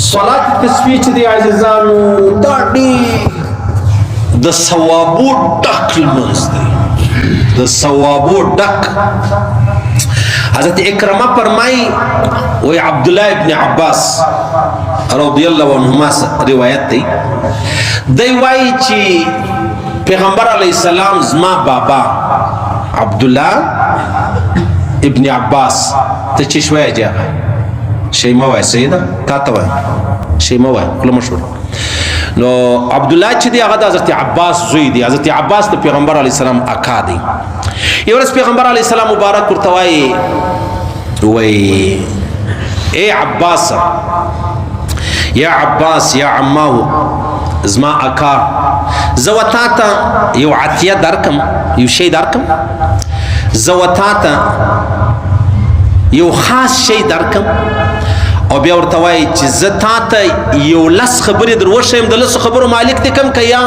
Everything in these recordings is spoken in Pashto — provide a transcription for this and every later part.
صلات تسبیح چې دی عزیزانو، دا ډېر د ثوابو ډک لمونځ دی، د ثوابو ډک. حضرت اکرمه فرمای، وی عبد الله ابن عباس رضی الله عنهما روایت دی، دی وای چې پیغمبر علی السلام زما بابا عبد الله ابن عباس ته چې شوی جاغه شیمه وای، سیدا تا ته وای شیمه وای کله مشهور. نو عبد الله چې دی، هغه د حضرت عباس زوی دی. حضرت عباس د پیغمبر علی السلام اکا دی. یو ورځ پیغمبر علی السلام مبارک ورته وای، وای اے عباس، یا عباس، یا عماه، زما اکا، زه وتا ته یو عطیه درکم، یو شی درکم، زه وتا ته یو خاص شی درکم. او بیا ورته وایي چې زه تا ته یو لس خبرې در وښیم، د لسو خبرو مالک دې کم که یا؟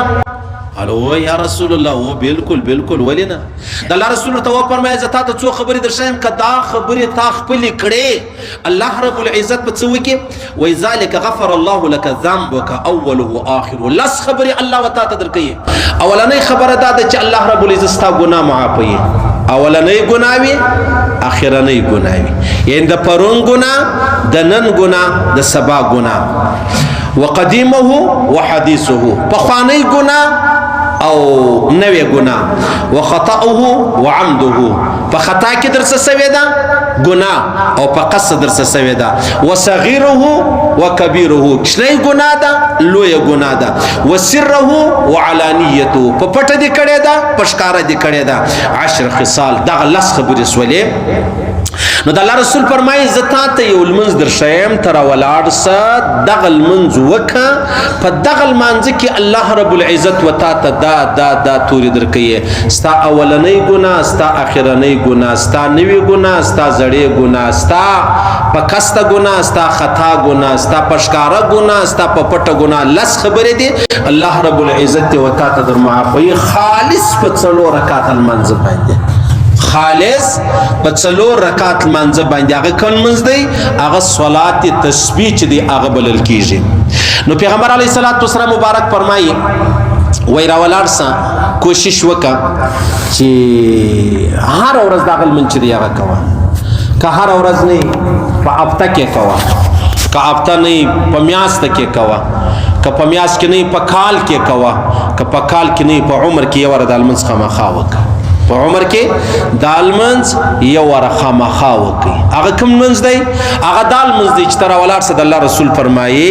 الو یا رسول الله، و بالکل بالکل، ولې نه؟ د الله رسول ته وفرمایل، زه تا ته څو خبرې در ښیم، که دا خبرې تا خپلې کړې، الله رب العزت په څه وکي؟ وای ذلک غفر الله لك ذنبك اوله واخره. لس خبرې الله وتا ته درکوي. اولنۍ خبره دا ده چې الله رب العزت ستا ګناه معافوي، اولنۍ ګناه وي، اخرنۍ ګناه وي، یعنی د پرون ګناه، د نن ګناه، د سبا ګناه، وقدیمه وحدیثه، پخوانۍ ګناه او نوې ګناه، وخطأه وعمده، په خطا کې درڅه سوې ده ګناه او په قصد درڅه سوې ده، وصغیره وکبیره، کوچنۍ ګناه ده، لویه ګناه ده، وسره وعلانیته، په پټه دې کړې ده، په ښکاره دې کړې ده. 10 خصال، دغه لس خبرې سولې. نو د الله رسول فرمایي، زه تا ته یو لمونځ درښیم، ته راولاړ سه، دغه لمونځ وکړه، په دغه لمانځه کې الله رب العزت و تا ته دا دا دا تورې درکوي: ستا اولنۍ ګناه، ستا اخرنۍ ګناه، ستا نوې ګناه، ستا زړې ګناه، ستا په قصده ګناه، ستا خطا ګناه، ستا په ښکاره ګناه، ستا په پټه ګناه. لس خبرې دي الله رب العزت و تا ته در معافوي، خالص په څلور رکعته لمانځه باندې، خالص په څلور رکعات لمانځه باندې. هغه کوم لمونځ دی؟ هغه صلات تسبیح چې دی، هغه بلل کیږي. نو پیغمبر علیه الصلاۃ والسلام مبارک فرمایي، وای راولاړ سه، کوشش وکړه چې هر ورځ دغه لمونځ چې دی هغه کوه. که هر ورځ نه، په هفته کې کوه، که هفته نه، په میاشت کې کوه، که په میاشت کې نه، په کال کې کوه، که په کال کې نه، په عمر کې یو ور د لمونځ خامخا وکړه. په عمر کې د لمونځ یو ور خامخا وکړي. هغه کوم لمونځ دی؟ هغه د لمونځ دی چې تر ولاړ سه. د الله رسول فرمایي،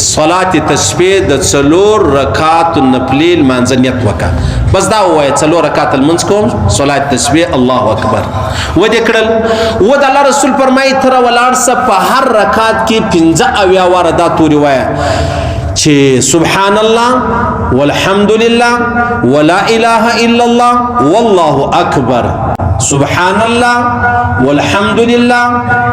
صلات تسبیح د څلور رکعات نفلی لمانځه نیت وکړه، بس دا وایه، څلور رکعات لمونځ کوم، صلات تسبیح، الله اکبر و دې کړل. و د الله رسول فرمایي، تر ولاړ سه، په هر رکعات کې 75 واره دا توري وایه چې سبحان الله والحمد لله ولا اله الا الله والله اکبر، سبحان الله والحمد لله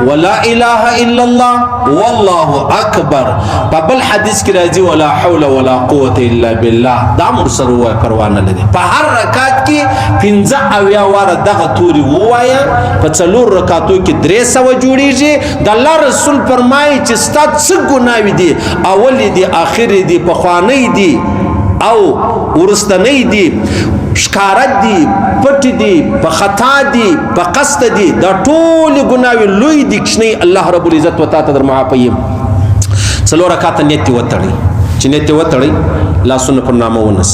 ولا اله الا الله والله اکبر. په بل حدیث کې راځي، ولا حول ولا قوت الا بالله. دا مر سره وای، پروا نه لري. په هر رکعت کې 75 واره دغه توري ووايه، په څلور رکعاتو کې 300 جوړیږي. د الله رسول فرمایي چې ستا څه ګناوې دي، اول دي، اخر دي، پخوانۍ دي او ورستنۍ دي، ښکاره دي، پټ دي، په خطا دي، په قصد دي، دا ټول ګناوې، لوی دي، کوچنۍ، الله رب العزت وتا ته در معافوي. څلور رکعاته نیت دې وتړئ. چې نیت دې وتړئ، لاسونه پر نامه ونس،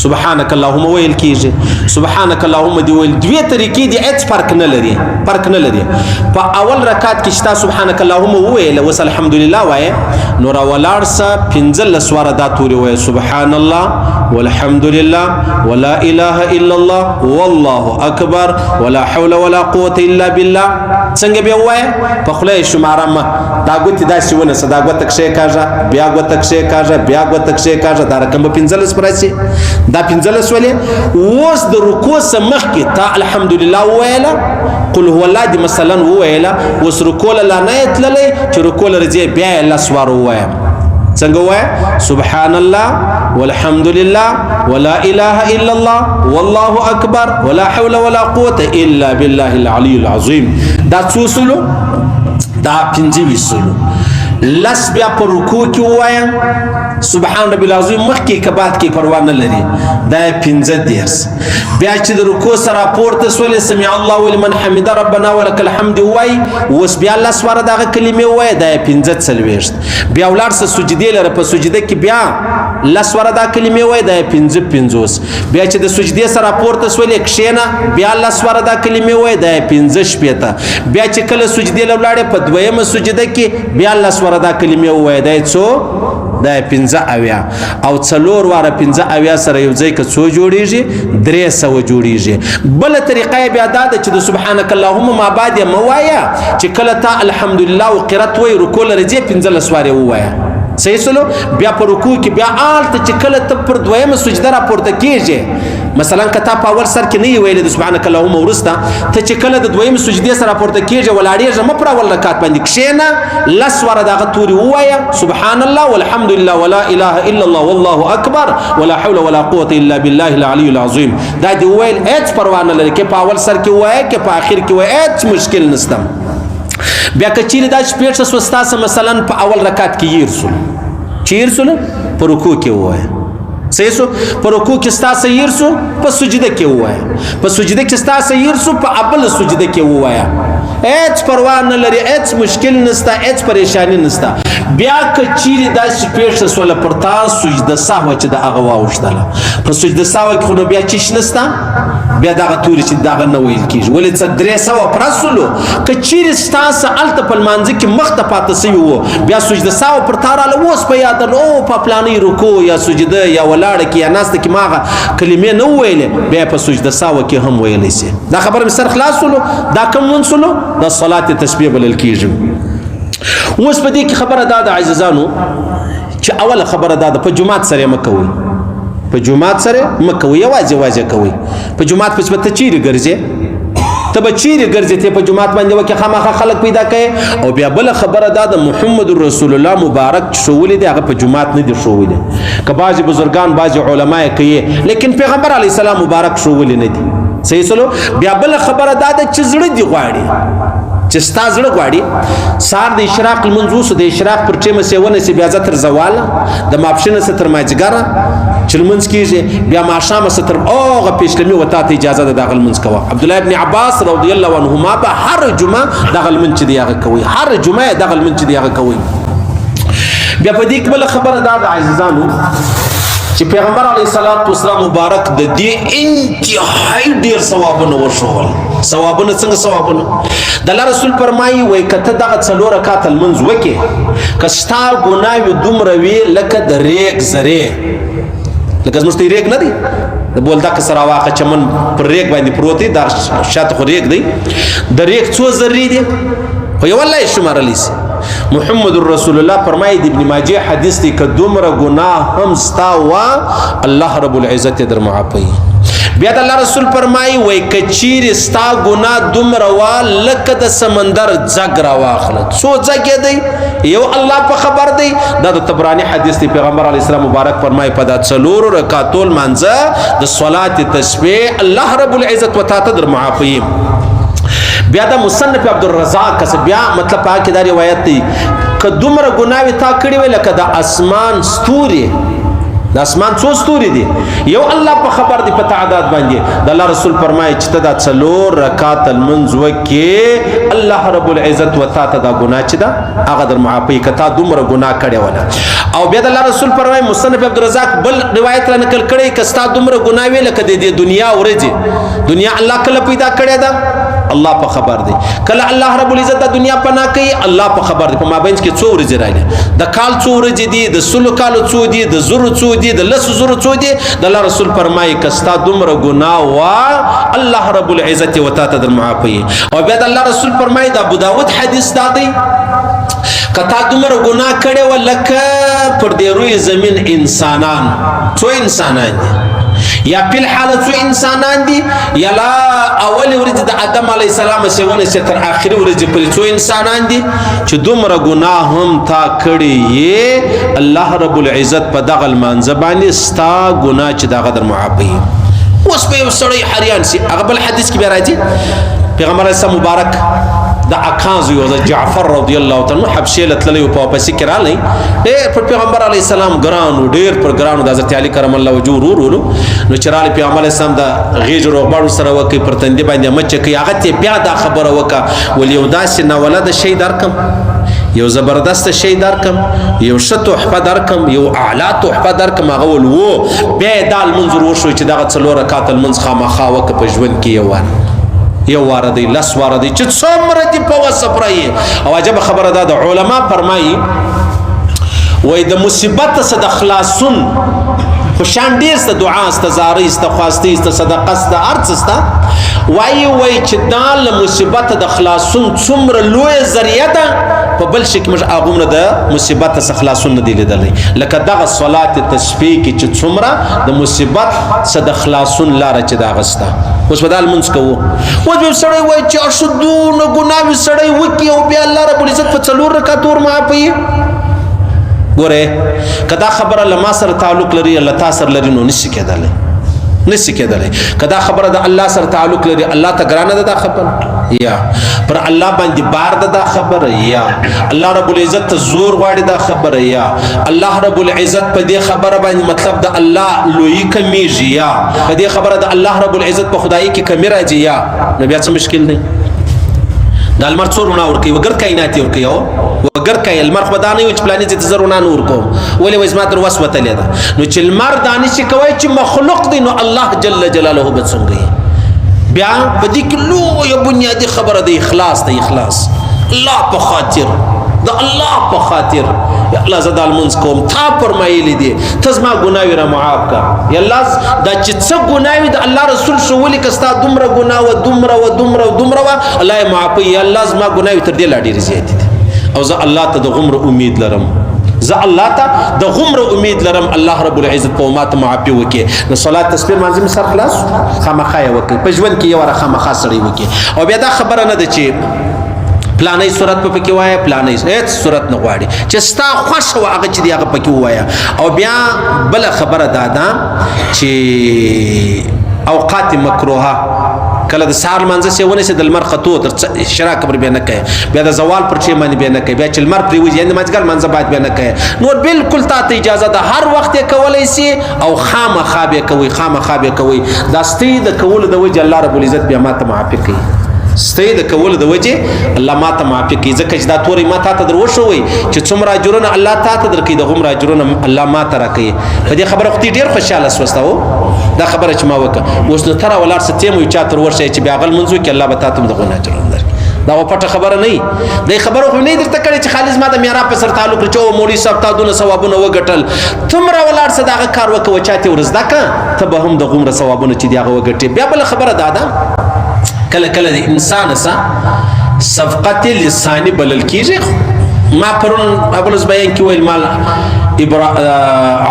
سبحانك اللهم ویل کیږي. سبحانك اللهم دی ویل، دوه طریقې دي، هیڅ فرق نه لري، فرق نه لري. په اول رکعت کې چې تا سبحانك اللهم وویل، وس الحمدلله وایې، نو را ولاړ سه، 15 واره دا توري وایې، سبحان الله والحمد لله ولا اله الا الله والله اکبر ولا حول ولا قوت الا بالله. څنګه بیا وایې؟ په خوله یې شماره مه، دا ګوتې داسې ونیسه، دا ګوته کښېکاږه، بیا ګوته کښېکاږه، بیا ګوته کښېکاږه، دا رقم به 15 پر راشي. دا 15 ولې؟ اوس د رکوع څخه مخکې تا الحمدلله وویله، قل هو الله دې مثلا وویله، اوس رکوع له لا نه یې تللی، چې رکوع له راځې بیا یې لس واره ووایه. څنګه وایه؟ سبحان الله والحمد لله ولا اله الا الله والله اکبر ولا حول ولا قوت الا بالله العلی العظیم. دا څو سلو؟ دا 25 سلو. لس بیا په رکوع کې ووایه، سبحان ربی العظیم مخکې که بعد کې پروا نه لري، دا 35. بیا چې د رکوع سره پورته سولې، سمع الله لمن حمده ربنا ولک الحمد ووایي، اوس بیا لس واره دغه کلمې ووایه، دا 45. بیا ولاړ سه سجدې لره، په سجده کې بیا لس واره دا کلمې ووایه، دا 55. بیا چې د سجدې سره پورته سولې، کښېنه، بیا لس واره دا کلمې ووایه، دا 65. بیا چې کله سجدې له ولاړې، په دویمه سجده کې بیا لس واره دا کلمې ووایه، دا څو؟ دا 75. او څلور واره 75 سره یو ځای که څو جوړیږي؟ 300 جوړیږي. بله طریقه یې بیا دا ده چې د سبحانک اللهم ما بعد یې مه وایه، چې کله تا الحمدلله او قرت وایي، رکوع له راځې، 15 وارې ووایه. صحیح سلو؟ بیا په رکوع کې بیا آلته چې کله ته پر دویمه سجده را پورته کېږې، مثلا که تا په اول سر کې نه یې ویلې د سبحانک اللهم وروسته، ته چې کله د دویم سجدې سره پورته کېږې، ولاړېږه مه، پر اول رکعت باندې کښېنه، لس واره دغه توري ووایه، سبحان الله والحمد لله ولا اله الا الله والله اکبر ولا حول ولا قوة الا بالله العلی العظیم. دا دې وویل، هېڅ پروا نه لري که په اول سر کې ووایه که په آخر کې ووایه، هېڅ مشکل نشته. بیا که چیرې داسې پېښه سوه ستاسو، مثلا په اول رکعت کې هېر سول، چې هېر سول، په رکوع کې ووایه. صحیح سو؟ په رکوع کې ستاسو هېر سو، په سجده کې ووایه. په سجده کې ستاسو هېر سو، په ابل سجده کې ووایه. هېڅ پروا نه لري، هېڅ مشکل نشته، هېڅ پریشانی نشته. بیا که چیرې داسې پېښه سوله پر تا، سجده سهوه چې د هغه واوښتله، په سجده سهوه کې خو نو بیا چیش نشته، بیا دغه توري چې دغه نه ویل کېږي. ولې څه 300 پرس سولو؟ که چیرې ستاسو هلته په لمانځه کې مخته پاته سوي وو، بیا سجده سهوه پر تا راله، اوس په یاد او په پلانۍ رکوع یا سجده یا ولاړه کې یا ناسته کې ما هغه کلمې نه وویلې، بیا په سجده سهوه کې هم ویلی سي. دا خبره مې سر خلاص سولو. دا کوم لمونځ سولو؟ دا صلات تسبیح بلل کېږي. اوس په دې کې خبره دا ده عزیزانو چې اوله خبره دا ده، په جومات سره مه کوئ، په جومات سره مه کوئ، یوازې یوازې کوئ. په جومات پسې به ته چیرې ګرځې؟ ته به چیرې ګرځې؟ ته په جومات باندې وکې خامخا خلک پیدا کوي. او بیا بله خبره دا ده، محمد رسول الله مبارک چې ښوولي دي، هغه په جومات نه دي ښوولي. که بعضې بزرګان، بعضې علما یې کوي، لیکن پیغمبر علیه السلام مبارک ښوولي نه دي. صحیح سلو؟ بیا بله خبره دا ده چې زړه دي غواړي، چې ستا زړه غواړي سهار د اشراق لمونځ وسو، د اشراق پر ټیمه سې ونیسې، بیا ځه تر زواله، د ماپښینه څه تر مازدیګره چې لمونځ کېږي، بیا ماښامه څه تر هغه پېشلمي و تا ته اجازه ده دغه لمونځ کوه. عبدالله ابن عباس رضی الله عنهما به هر جمعه دغه لمونځ چې دی هغه کوي، هر جمعه یې دغه لمونځ چې دی هغه کوي. بیا په دې کې بله خبره دا ده عزیزانو چې پیغمبر علیه الصلاة والسلام مبارک د دې انتهایي ډېر ثوابونه وښول. ثوابونه څنګه ثوابونه؟ د الله رسول فرمایي، وایي که ته دغه څلور رکعته لمونځ وکې، که ستا ګناوې دومره وي لکه د ریګ ذرې، لکه زموږ ته ریګ نه دی د بولدک سره واقع چمن پر ریګ باندې پروت دی، دا شاته خو ریګ دی، د ریګ څو ذرې دي خو یو الله یې شمارلی سي. محمد رسول الله فرمایي، د ابن ماجه حدیث دی، که دومره ګناه هم ستا وه، الله رب العزت یې در معافوي. بیا د الله رسول فرمایي، وایي که چیرې ستا ګناه دومره وه لکه د سمندر ځګ راواخله، څو ځګ یې دی یو الله په خبر دی. دا د طبراني حدیث دی. پیغمبر علیه السلام مبارک فرمایي، په دا څلورو رکعتو لمانځه د صلات تسبیح الله رب العزت و تا ته در معافوي. بیا د مصنف عبدالرزاق کس بیا مطلب پاک دا روایت دی، که دومره ګناوې تا کړې وي لکه د اسمان ستوري، د اسمان څو ستوري دي یو الله په خبر دی په تعداد باندې، د الله رسول فرمایي چې ته دا څلور رکعات لمونځ وکې، الله رب العزت و تا ته دا ګناه چې ده هغه در معافوي، که تا دومره ګناه کړې وله. او بیا د الله رسول فرمایي، مصنف عبدالرزاق بل روایت را نقل کړی، که ستا دومره ګناه وي لکه د دې دنیا ورځې، دنیا الله کله پیدا کړې ده الله په خبر دی، کله الله رب العزت د دنیا پناه کوي الله په خبر دی، په مابین کې څو ورځې راغلي، د کال څو ورځې دي، د سلو کالو څو دي، د زرو څو دي، د لسو زرو څو دي، د الله رسول فرمایي که ستا دومره ګناه وه الله رب العزت یې وتا ته در معافوي. او بیا د الله رسول فرمایي، د ابو داود حدیث دا دی، که تا دومره ګناه کړې وه لکه پر دې روی زمین انسانان، څو انسانان دي یا په الحال څو انسانان دي، یا لا اول ورځ د آدم علی السلام سیونه چې تر اخري ورځې پورې څو انسانان دي چې دومره ګناه هم تا کړې یې، الله رب العزت په دغه لمانځه باندې ستا ګناه چې دغه در معافوي. اوس به یو سړی حریان سي. هغه بل حدیث کې بیا راځي، پیغمبر علیه السلام مبارک د اکا زوی حضرت جعفر رضی الله تعالی عنہ حبشې له تللی په واپسې کې راغلی، ډېر پر پیغمبر علیه السلام ګران و، ډېر پر ګران و، د حضرت علي کرم الله وجهه ورور ولو. نو چې راغلی پیغمبر علیه السلام د غېږ روغبړ سره وکړي، پر تندي باندې مچه کوي، هغه ته بیا دا خبره وکړه، ول یو داسې ناولده شی درکم، یو زبردست شی درکم، یو ښه تحفه درکم، یو اعلی تحفه درکم. هغه ول وو، بیا یې دا لمونځ ور وښوی چې دغه څلور رکعاته لمونځ خامخا وکړه په ژوند کې، یو وار، یو وار دی، لس وار دی، چې څومره دې په وسه پرې. او عجبه خبره ده، د علما فرمایي وای د مصیبت څخه د خلاصون خو شان ډېر سته، دعا سته، زارۍ سته، خواستۍ سته، صدقه سته، هر څه سته. وایي وایي چې دا له مصیبته د خلاصون څومره لویه ذریعه ده، په بل شي کې موږ هغومره د مصیبت څخه خلاصون نه دی لیدلی لکه دغه صلات تسبیح کې چې څومره د مصیبت څخه د خلاصون لاره چې دغه سته. اوس به دا لمونځ کوو، اوس به سړی وایي چې اشو دونه ګناوې سړی وکړي او بیا الله رب العزت په څلور رکعتو ور معافوي. ګوره که دا خبره له ما سره تعلق لري، الله تا سره لري، نو نشي کېدلی، نشي کېدلی. که دا خبره د الله سره تعلق لري، الله ته ګرانه ده دا خبره، یا پر الله باندې بار ده دا خبره، یا الله رب العزت ته زور غواړي دا خبره، یا الله رب العزت په دې خبره باندې مطلب د الله لوی کمیږي، یا په دې خبره د الله رب العزت په خدای کې کمی راځي، یا نو بیا څه مشکل دی؟ د لمر څو رڼا ورکوي، وګر کائنات یې ورکوي، او وګر کای لمر خو دا نه وي چې پلاني ځای ته زه رڼا نه ورکوم، ولې وایي زما تر وس وتلې ده. نو چې لمر دا نشي کوی چې مخلوق دی، نو الله جل جلاله به څنګه وي؟ بیا په دې کې لویه بنیادي خبره د اخلاص ده، اخلاص الله په خاطر، د الله په خاطر. یا الله زه دا لمونځ کوم، تا فرمایلی دي ته زما ګناوې را معاف کړه. یا الله دا چې څه ګناوې د الله رسول ښوولي، که ستا دومره ګناه وه، دومره وه، دومره وه، دومره وه، الله یې معافوي. یا الله زما ګناوې تر دې لا ډېرې زیاتې دي او زه الله ته د غومره امید لرم، زه الله ته د غومره امید لرم، الله رب العزت په ما ته معافي وکړي. نو صلات تسبیح لمانځه مې سر خلاص، خامخا یې وکړي په ژوند کې یو واره، خامخا سړی وکړي. او بیا دا خبره نه ده چې پلانې صورت په پکې وایه، پلانې هیڅ صورت نه غواړي، چې ستا خوښ و هغه چې دی هغه پکې ووایه. او بیا بله خبره دا ده چې اوقات مکروهه، کله د سهار لمانځه سي ونیسي، د لمر ختو تر اشراق پر بیا نه کوي، بیا د زوال پر چې باندې بیا نه کوي، بیا چې لمر پرېوځي یعنې مازدیګر لمانځه باید بیا نه کوي. نور بالکل تا ته اجازه ده، هر وخت یې کولی سي او خامخا به کوي، خامخا به کوي. دا ستې د کولو د وجې الله رب العزت بیا ما ته معافي کوي، ستې د کولو د وجې الله ما ته معافي کوي، ځکه چې دا تورې ما تا ته در وښوئ چې څومره اجرونه الله تا ته درکوي، د هغومره اجرونه الله ما ته راکوي. په دې خبره خو ډېر خوشحاله سوسته و، دا خبره چې ما وکړه. اوس نو ته را ولاړ سه، ته مو یو چا تر ورشئ چې بیا هغه لمونځ وکړي، الله به تا ته هم دغونه اجرونه درکړي. دا خو پټه خبره نه وي، دې خبره خو نه درته کړې چې خالص ما د میرا په سر تعلق لري چې او مولوي صاحب تا دونه ثوابونه وګټل، ته هم را ولاړ سه د هغه کار وکړه، چا ته ور زده کړه، ته به هم د هغومره ثوابونه چې دي هغه وګټې. بیا بله خبره دا ده، کله کله د انسان سره صفقت لسانی بلل کیږي. ما پرون ابلز بیان کې ویل مال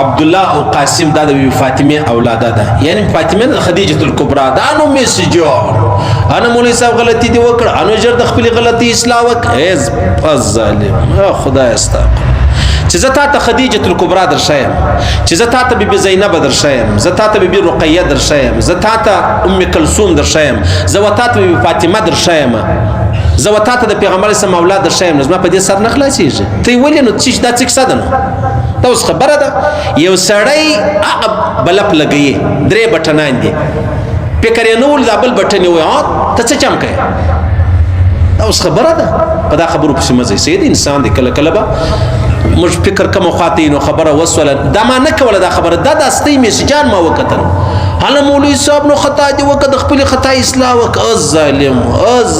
عبد الله او قاسم دا د فاطمه اولاده ده، یعنی فاطمه د خدیجه الکبرا دا. نو میسجر انا مولوی صاحب غلطی دی وکړه، انو ژر د خپل غلطی اصلاح وکړه. ایز ظالم خدای استغفر، چې زه تا ته خدیجه الکبرا درښیم، چې زه تا ته بیبي زینب درښیم، زه تا ته بیبي رقیه درښیم، زه تا ته ام کلثوم درښیم، زه تا ته بیبي فاطمه درښیم، زه و تا ته د پیغمبر سم اولاد درښیم، نو زما په دې سر نه خلاصېږي. ته یې ولې نو څه دا څه کیسه ده؟ نو دا اوس خبره ده، یو سړی هغه بلپ لګوي، درې بټنان دي، فکر یې نه ول دا بل بټن یې وایي ته څه چم کوې؟ دا اوس خبره ده. په دا خبرو پسې مه ځئ، سید انسان دی، کله کله به موږ فکر کوم خواته نو خبره وسوله، دا ما نه کوله دا خبره، دا د استۍ میسجان ما وکتل، هله مولوي صاحب نو خطا دې وکړه، د خپلې خطا اصلاح وکړه. ظالم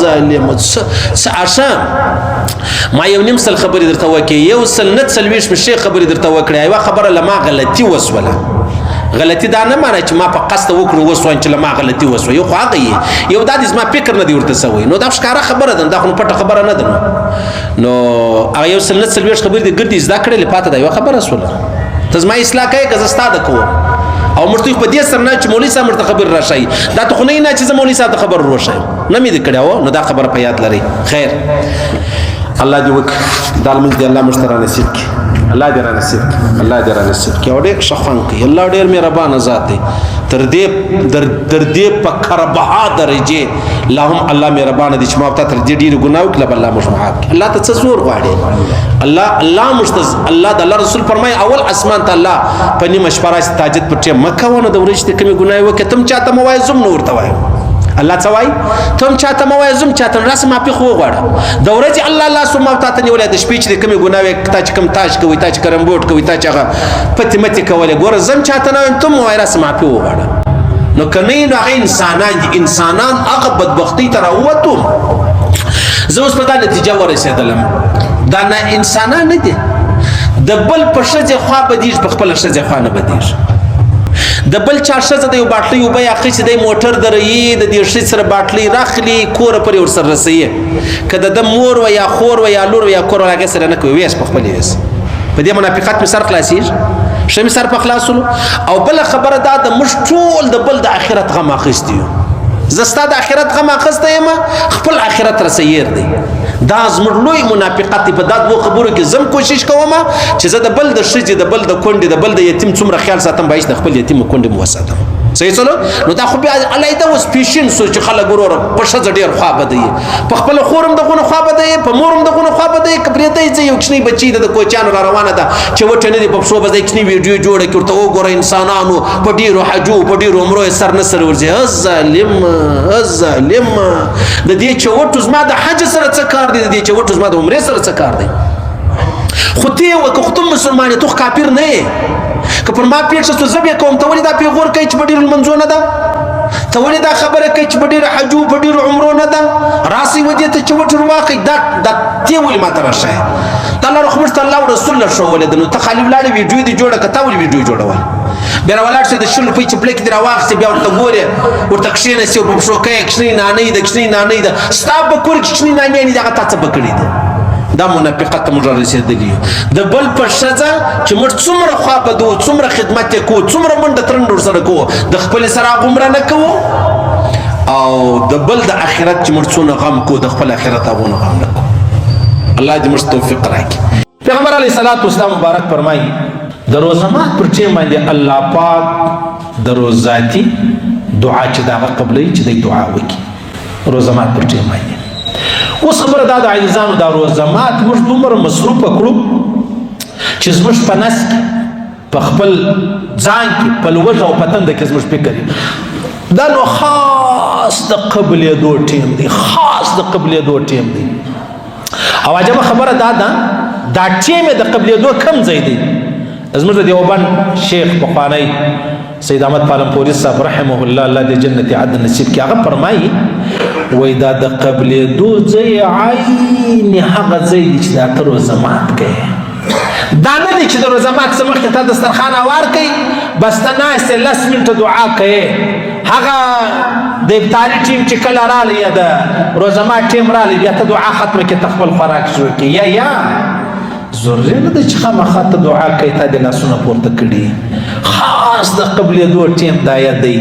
ظالم څه عشا ما یو نیم سل خبرې درته وکړې، یو سل نه څلوېښت مې ښې خبرې درته وکړې، یوه خبره له ما غلطي وسوله. غلطي دا نه معنی چې ما په قصد وکړو وسوه، چې له ما غلطي وسوه، یو خو هغه یې، یو دا دې زما فکر نه دی ورته سوی، نو دا ښکاره خبره ده، دا خو پټه خبره نه ده. نو هغه یو سل نه څلوېښت خبرې دې ګردې زده کړې، پاته دا یوه خبره سوله، ته زما اصلاح کوې که زه ستا د کوم؟ او موږ ته په دې سره نه چې مولوي صاحب ورته خبرې راښایي، دا ته خو نه نه چې زه مولوي صاحب ته خبر وروښایم، نه مې دې کړی. نو دا خبره په یاد لرئ. خیر الله دې وکړي، دا لمونځ دې الله موږ ته را نصیب کړي. الله دې را نصیب کړي، الله دې را نصیب کړي او ډېر ښه خوند کوي. الله ډېر مهربان ذات دی، تر دې در دې په کربها درجه لا هم الله مهربان دی چې ما ته تر دې ډېر ګناه وکړه، الله موږ معاف کړي. الله ته څه زور غواړي؟ الله الله موږ ته الله د الله رسول فرمایي اول اسمان ته الله په نیمه شپه راشي، تهجد پر ټیم مه کوه، نو د ورځې کومې ګناه وکړې تم چاته مه وایه، زم نه ورته وایم. الله څه وایي؟ ته هم چاته مه وایه، زه هم چاته نه، راسه معافي خو وغواړه. د ورځې الله لاس ما تا ته نیولی، د شپې چې د کومې ګناه وې، تا چې کوم تاج کوي، تا چې کرمبوټ کوي، تا چې هغه پتې متې کولې، ګوره زه هم چاته نه وایم، ته هم وایه، راسه معافي وغواړه. نو که نه نو هغه انسانان دي، انسانان هغه بدبختۍ ته راووتو. زه اوس په دا نتیجه ورسېدلم، دا نه انسانان نه دي، د بل په ښځې خوا بدېږي، په خپله ښځې خوا نه بدېږي. د بل چا ښځه د یو باټلۍ اوبه یې اخیستې، دی موټر دروي، د دې ښځې سره باټلۍ راخلي، کوره پرې ورسره رسوي. که د ده مور وه یا خور وه یا لور وه یا کور وه، هغې سره نه کوي، ویس په خپلې ویس. په دې منافقت مې سر خلاصېږي، ښه مې سر په خلاصولو. او بله خبره دا ده، موږ ټول د بل د آخرت غم اخیستی یو. زه ستا د آخرت غم اخیستی یم، خپل آخرت رسېر دی. دا زموږ لوی منافقت دی. په دا دوو خبرو کې زم کوشش کوم چې زه د بل د ښځې، د بل د کونډې، د بل د یتیم څومره خیال ساتم، باید د خپل یتیم کونډې مو وساتم. صحیح څلو؟ نو دا خو بیا علیحده اوس پیشین سو چې خلک وروره په ښځه ډېر خوا بدوي، په خپله خور هم دغونه خوا بدوي، په مور هم دغونه خوا بدوي. که پرېږدی ځه یو کوچنی بچی ده د کوچیانو را روانه ده چې وټه نه دي په پښو، به ځای کوچنی ویډیو جوړه کړي، ورته وګوره انسانانو په ډېرو حجو په ډېرو عمرو یې سر نه سره ورځي. ظالم ظالم، د دې چوټو زما د حج سره څه کار دی؟ د دې چوټو زما د عمرې سره څه کار دی؟ خو ته وکه، خو ته مسلمان یې، ته خو کافر نه یې. که پر ما پېښه سو زه به کوم، ته ولې دا پیغور کوي چې په ډېرو لمونځو نه ده؟ ته ولې دا خبره کوي چې په ډېرو حجو په ډېرو عمرو نه ده؟ راسئ و دې ته چې وټ ورواخئ. دا دا ته ولې ماته راښایې؟ دا لاره خو موږ ته الله او رسول لارښوولې ده. نو ته خالي ولاړې ویډیو دې جوړه کړه، تا ولې ویډیو جوړول؟ بیا راولاړ شې د 20 روپۍ چپلکې دې راواخیستې، بیا ورته ګورې، ورته کښېنستې، ور په پښو کوې، کوچنۍ نانۍ ده، کوچنۍ نانۍ ده. ستا په کور کې کوچنۍ نانیانې دي، هغه تا څه په کړي دي؟ دا منافقت ته موږ رسېدلي یو. د بل په ښځه چې موږ څومره خوا بدو، څومره خدمت یې کوو، څومره منډه ترنډه ورسره کوو، د خپلې سره هغومره نه کوو. او د بل د آخرت چې موږ څونه غم کوو، د خپل آخرت هغونه غم نه کوو. الله دې موږ توفیق راکړي. پیغمبر علیه الصلاة والسلام مبارک فرمایي د روزه مات پر ټیم باندې الله پاک د روزاتي دعا چې د هغه قبلوي چې دی دعا وکړي روزه مات پر ټیم باندې. اوس خبره دا ده عزیزانو، دا روزه مات موږ دومره مصروف کړو چې زموږ په نس کې، په خپل ځان کې، په لوږه او په تنده کې زموږ فکر دی. دا نو خاص د قبلېدو ټیم دی، خاص د قبلېدو ټیم دی. او عجبه خبره دا ده، دا ټیم د قبلېدو کم ځای دی. زموږ د دیوبند شیخ پخوانی سید احمد پالمپوري صاحب رحمه الله، الله دې جنت عدن نصیب کړي، هغه فرمایي وایي دا د قبلېدو ځای عین هغه ځای دی چې دا ته روزه مات کوې. دا نه دی چې د روزه مات څه مخکې ته دسترخوان هوار کوي، بس ته ناست یې 10 منټه دعا کوې، هغه د افطاري ټیم چې کله راغلی یا د روزه مات ټیم راغلی، بیا ته دعا ختمه کړې، ته خپل خوراک شروع کړې. یا یا ضروري نه ده چې خامخا ته دعا کوې، تا دې لاسونه پورته کړي. خاص د قبلېدو ټیم دا دی.